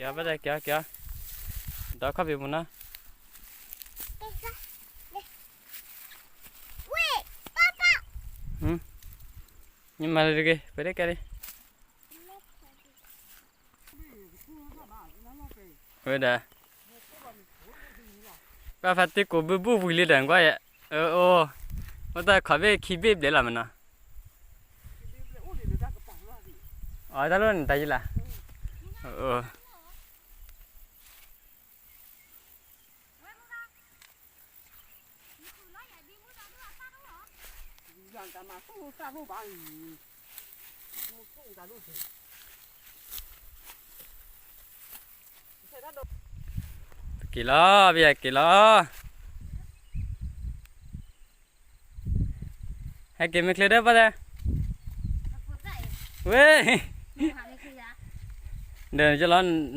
က့ၤအီၤ ဘၣ်သဲ က့ၤအီၤ က့ၤအီၤ, ဒီးခီၣ်ဖံးပူၤနီၤ, မ့ၢ်မၤလၢတဂ့ၤ ပှဲၤဒၣ်ကဲလံ, ဝဲဒၣ် ပၢ်ဖးတ့ကိးဘုဘူၣ်ဝံၤလံဒီးကွၢ်, အိၣ်, အိၣ်တၢ်ခီၣ်ဘ့ၣ်ခံဘ့ၣ်ဘျဲးလီၤမနီၤ, အတၢ်လိၣ်န့ၣ်တၢ်ယံၤလၢ်, အိၣ်, က့ၤလီၤ ပယက့ၤလီၤ, ဟဲက့ၤမ့ၢ်ချ့ဒီးပၢ်သဲ, ဝဲ, ဒီးကလီၤ